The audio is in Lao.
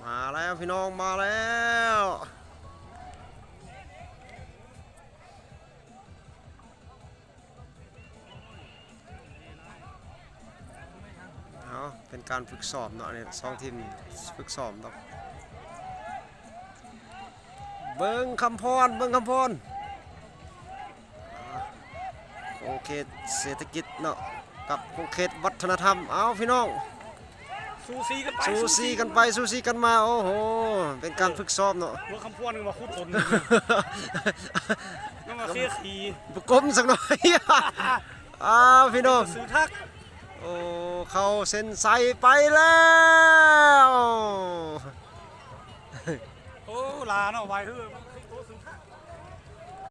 ມາແລ້ວພີ່ນ້ອງ ມາແລ້ວ. ເອົາ ເປັນການຝຶກຊ້ອມເນາະ ອັນນີ້ສອງທີມຝຶກຊ້ອມເນາະ. ເບິ່ງຄຳພອນ ເບິ່ງຄຳພອນ ອ່າ ຂົງເຂດເສດຖະກິດເນາະ ກັບຂົງເຂດວັດທະນະທຳ. ເອົາ ພີ່ນ້ອງ ສູສີກັນໄປ ສູສີກັນໄປ ສູສີກັນມາ. ໂອ້ໂຫ ເປັນການຝຶກຊ້ອມເນາະ. ເອີ ເບິ່ງຄຳພອນວ່າຂຸດຂົນ ຍັງວ່າເຄຍຂີ່ ບໍ່ກົມສັກໜ້ອຍ. ອ້າວ ພີ່ນ້ອງ ຊື່ທັກ ໂອ້ ເຂົ້າເສັ້ນໄຊໄປແລ້ວ. ໂອ້ ຫຼາເນາະ ໄວເຮີ.